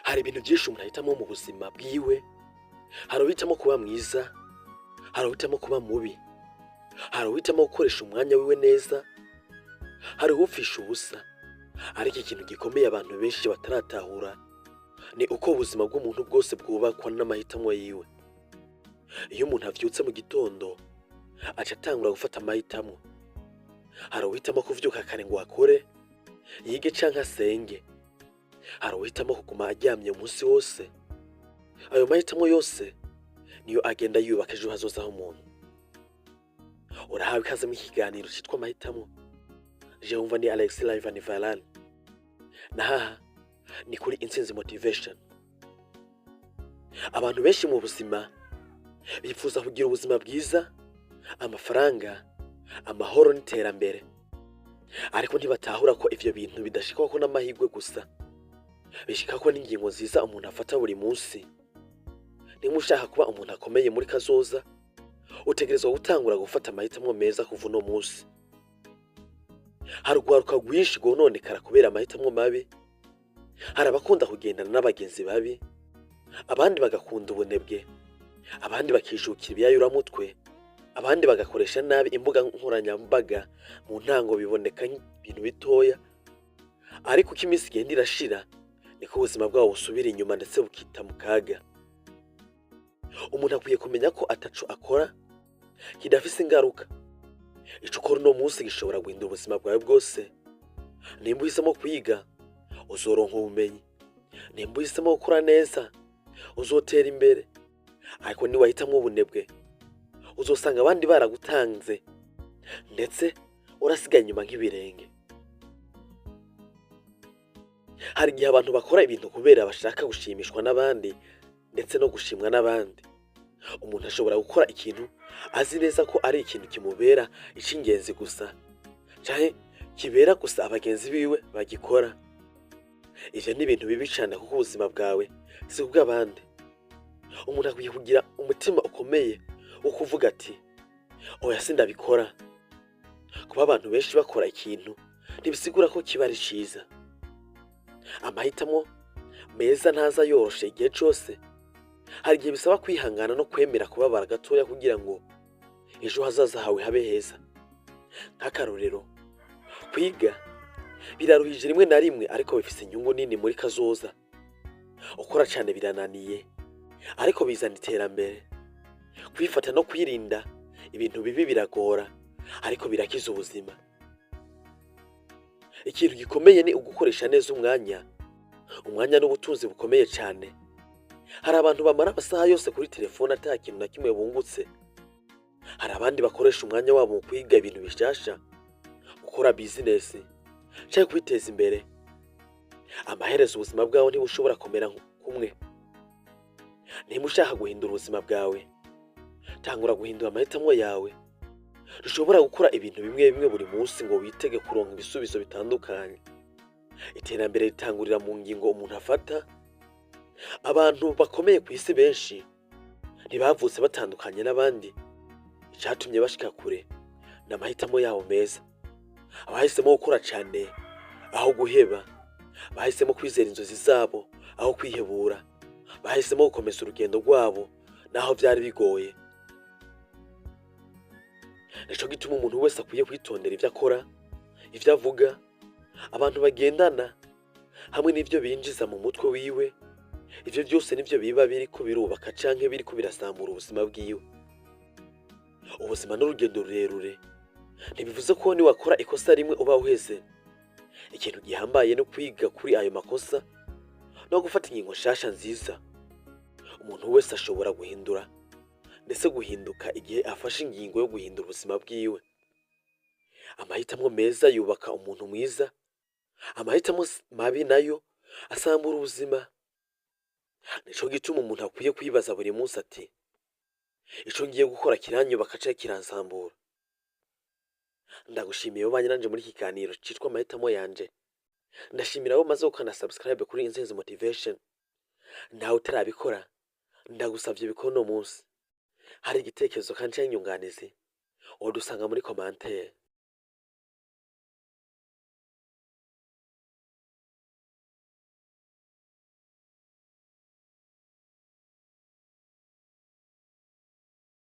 Hari ibintu byinshi umuntu ahitamo mu buzima bwiwe. Hari uhitamo kuba mwiza, hari uhitamo kuba mubi, hari uhitamo gukoresha umwanya wiwe neza, hari uwupfisha ubusa. Ariko ikintu gikomeye abantu benshi bataratahura ni uko ubuzima bw'umuntu bwose bwubakwa n'amahitamo yiwe. Iyo umuntu avyutse mu gitondo, aca atangura gufata amahitamo. Hari uwuhitamo kuvyuka kare ngo akore, yige canke asenge. Hari uwuhitamo kuguma aryamye umunsi wose. Ayo mahitamo yose niyo agenda yubaka ejo hazoza h'umuntu. Urahawe ikaze mu kiganiro citwa Amahitamo. Jewe wumva ni Alex Livan Valan, nahaha ni kuri Intsinzi Motivation. Abantu benshi mu buzima bifuza kugira ubuzima bwiza, amafaranga, amahoro n'iterambere, ariko ntibatahura ko ivyo bintu bidashikwako n'amahirwe gusa, bishikako n'ingingo nziza umuntu afata buri munsi. Niba ushaka kuba umuntu akomeye muri kazoza, utegerezwa gutangura gufata amahitamo meza kuva uno munsi. Hari urwaruka rwinshi rwononekara kubera amahitamo mabi. Hari abakunda kugendana n'abagenzi babi, abandi bagakunda ubunebwe, abandi bakijukira ibiyayuramutwe, abandi bagakoresha nabi imbuga nkoranyambaga. Mu ntango biboneka nk'ibintu bitoya, ariko uko iminsi igenda irashira niko ubuzima bwabo busubira inyuma, ndetse bukita mu kaga. Umuntu akwiye kumenya ko ataco akora kidafise ingaruka. Ico ukora uno munsi gishobora guhindura ubuzima bwawe bwose. Nimba uhisemo kwiga, uzoronka ubumenyi. Nimba uhisemo gukora neza, uzotera imbere. Ariko niwahitamwo ubunebwe, uzosanga abandi baragutanze, ndetse urasigaye inyuma nk'ibirenge. Hari igihe abantu bakora ibintu kubera bashaka gushimishwa n'abandi, ndetse no gushimwa n'abandi. Umuntu ashobora gukora ikintu azi neza ko ari ikintu kimubera ic'ingenzi gusa, canke kibera gusa abagenzi biwe bagikora. Ivyo ni ibintu bibi cane, kuko ubuzima bwawe si ubw'abandi. Umuntu akwiye kugira umutima ukomeye wo kuvuga ati: "Oya, sindabikora." Kuba abantu benshi bakora ikintu ntibisigura ko kiba ari ciza. Amahitamo meza ntaza yoroshe igihe cose. Hari igihe bisaba kwihangana no kwemera kubabara gatoya kugira ngo ejo hazaza hawe habe heza. Nk'akarorero, kwiga biraruhije rimwe na rimwe, ariko bifise inyungu nini muri kazoza. Ukora cane birananiye, ariko bizana iterambere. Kwifata no kwirinda ibintu bibi biragora, ariko birakiza ubuzima. Ikintu gikomeye ni ugukoresha neza umwanya. Umwanya n'ubutunzi bukomeye cane. Hari abantu bamara amasaha yose kuri telefone ata kintu na kimwe bungutse. Hari abandi bakoresha umwanya wabo mu kwiga ibintu bishasha, gukora bizinesi canke kwiteza imbere. Amaherezo ubuzima bwawe ntibushobora kumera kumwe. Niba ushaka guhindura ubuzima bwawe, tangura guhindura amahitamo yawe. Ntushobora gukora ibintu bimwe bimwe buri munsi ngo witege kuronka ibisubizo bitandukanye. Iterambere ritangurira mu ngingo umuntu afata. Abantu bakomeye ku isi benshi ntibavutse batandukanye n'abandi. Icatumye bashika kure ni amahitamo yabo meza. Abahisemo gukora cane aho guheba, bahisemo kwizera inzozi zabo aho kwihebura, bahisemo gukomeza urugendo rwabo naho vyari bigoye. Nico gituma umuntu wese akwiye kwitondera ivyo akora, ivyo avuga, abantu bagendana hamwe n'ivyo binjiza mu mutwe wiwe. Ivyo vyose nivyo biba biriko birubaka canke biriko birasambura ubuzima bwiwe. Ubuzima n'urugendo rurerure. Ntibivuze ko niwakora ikosa rimwe uba uheze. Ikintu gihambaye no kwiga kuri ayo makosa no gufata ingingo nshasha nziza. Umuntu wese ashobora guhindura, ndetse guhinduka, igihe afashe ingingo yo guhindura ubuzima bwiwe. Amahitamo meza yubaka umuntu mwiza, amahitamo mabi nayo asambura ubuzima. Nico gituma umuntu akwiye kwibaza buri munsi ati: "Ico ngiye gukora kiranyubaka canke kiransambura?" Ndagushimiye wabanye nanje muri iki kiganiro citwa Amahitamo Yanje. Ndashimira abo umaze gukanda subscribe kuri Intsinzi Motivation. Nawe utarabikora, ndagusavye bikore uno munsi. Hari igitekerezo kandi canke inyunganizi, wodusanga muri commentaire.